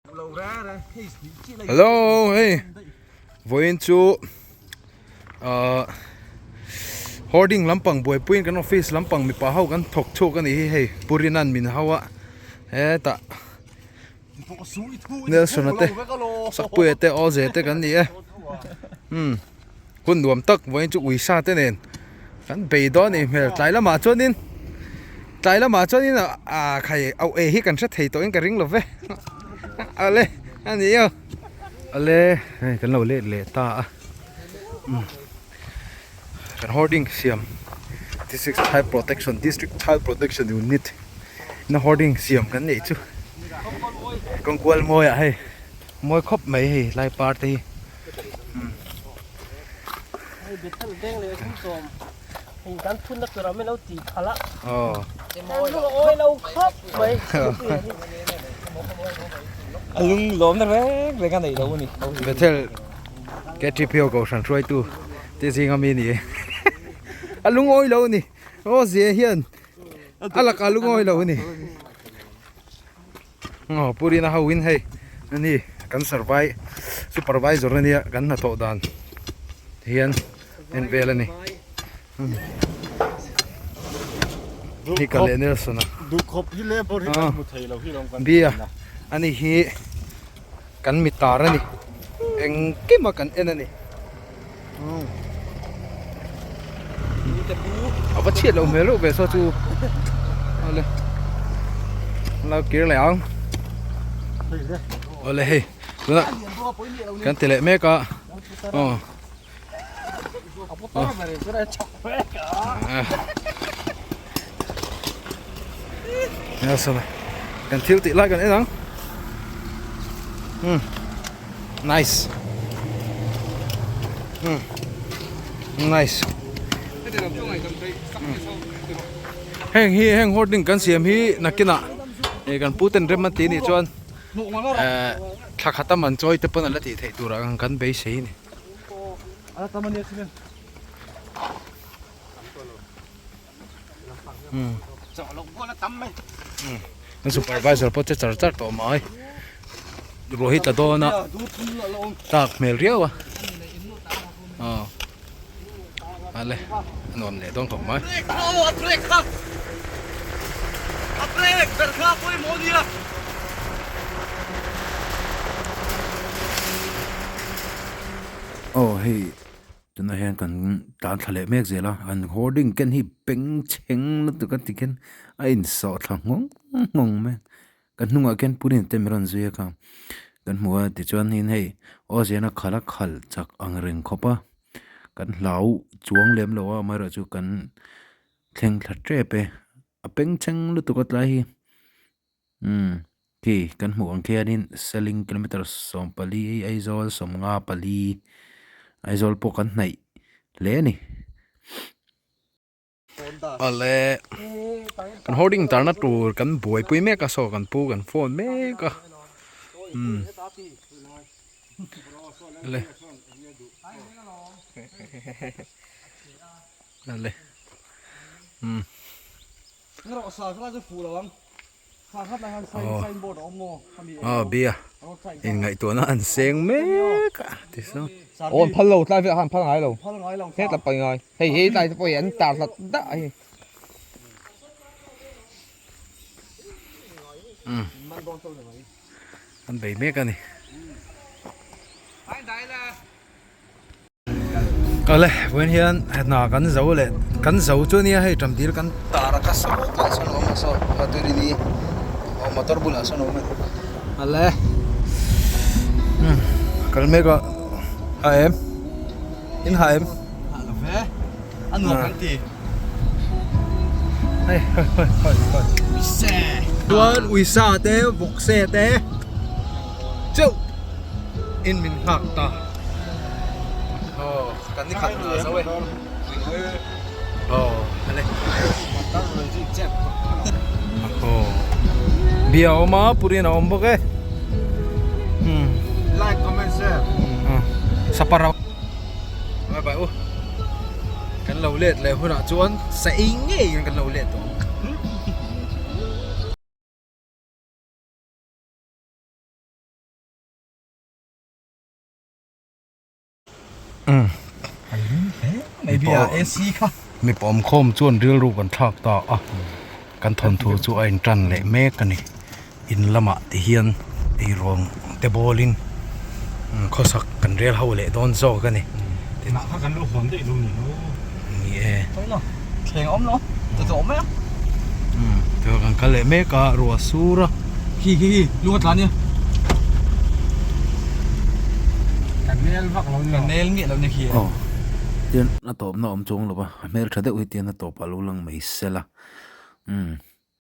Hello hei vawiin chu ahh hoarding lampang buaipuiin kan office lampang mipa ho kan thawk chhuak a nih hi hei Purina'n min hau a hetah Nelson-a te Sakpuia te Awze te kan ni e umm hun nuam tak vawiin chu uisa te nen kan bei dawn a nih hmel tlai lamah chuanin tlai lamah chuanin ah khai auh ei hi kan hre thei tawhin ka ring lo ve ale a ni a ale hei kan lo let leh ta a umm kan hoarding siam district child protection district child protection unit na hoarding siam kan neih chu kawngkual mawiah hei mawi khawp mai hei lai par te hi. Bethel KTPO Kohhran hruaitu te zinga mi a ni e a lungawi lo a ni aw zia hian a lakah a lungawi lo a ni. Aw purina ho in hei ani kan survai supervisor ania kan hnathawh dan hian en vel ani hi ka leh Nelson a duhkhawp hi labour hi kan hmu thei lo hi lawm kan bia ani hi kan mitar ani engkima kan en ani a va chhiat loh hmel reuh ve saw chu awle lo kir leh ang awle hei tunah kan ti leh mek a aw Nelson kan thil tih lai kan en ang hmm nice hmm nice heng hi heng hoarding kan siam hi nakinah eh kan pu ten rem an tih anih chuan eh thla khat a man chawi te pawn an la tih theih turah kan beisei a ni. Kan supervisor pawh che char char tawh mai ruah hi tla dawn a tlak hmel riau a aw ale a nuam leh dawn khawp mai. Aw hei. Tunah hian kan tlan thla leh mek zel a, an hoarding ken hi beng chheng lutuk a tikhian a insawh thla nghawng nghawng mai a, ka hnungah khian purin te min rawn zui a kha kan hmu a tichuanin hei aw ziahna khalh a khalh chak ang reng khawp a kan hlau chuang lem lo a amaherawhchu kan thleng thla tep e a bengchheng lutuk a tlai hi. Umm khi kan hmuh ang khianin seling kilometer 14 Aizawl 54 Aizawl pawh kan hnaih hle a ni. Awle kan hoarding tarna tur kan buaipui mek a saw kan pu kan phone mek a umm awle awle umm. Aw bia inngaihtuahna an seng mek a ti sawn. Aw an phal lo tlai velah khan an phal ngai lo heta lam pawh ngai hei hi tlai te pawh hi an tar hlat dah a hei. An bei mek a ni. Awle vawiin hian hna kan zo leh kan zo chu ania hei ṭam dil kan tar a ka saw tlai sawn a awm a saw tuirini aw motor bulah sawn a awm a ni awle umm kal mek a ha em in ha em ha lo ve a nuam kan ti hei hei hei hei hei chuan uisa te vawkse te chauh in min nghak ta. Aw kan ni khat hna zo e aw ale aw bia a awm a purin a awm bawk e umm like comment share sapara bye bye u kan lo let leh hunah chuan sa ei ngei in kan lo let tawh ang. Umm. Mai bia AC kha. Mi pawm khawm chuan rilru kan thlak ta a, kan thawnthu chu a intan leh mek a ni. In lamah ti hian eirawng te bawlin khawsak kan rel ho leh dawn zawk a ni. Nah kha kan lo hawn daih lo ni lo. Ni e. Thleng a awm lo, chu chu a awm mai a. Umm, tichuan kan kal leh mek a, ruah sur a. Khi khi khi, lung a tla nia. Ka nel vak lo ni. Ka nel miah lo ni khi. Aw, tian a tawpna awm chuang lo va, a hmeltha deuh hi tian a tawpah lo lang mai se la. Umm.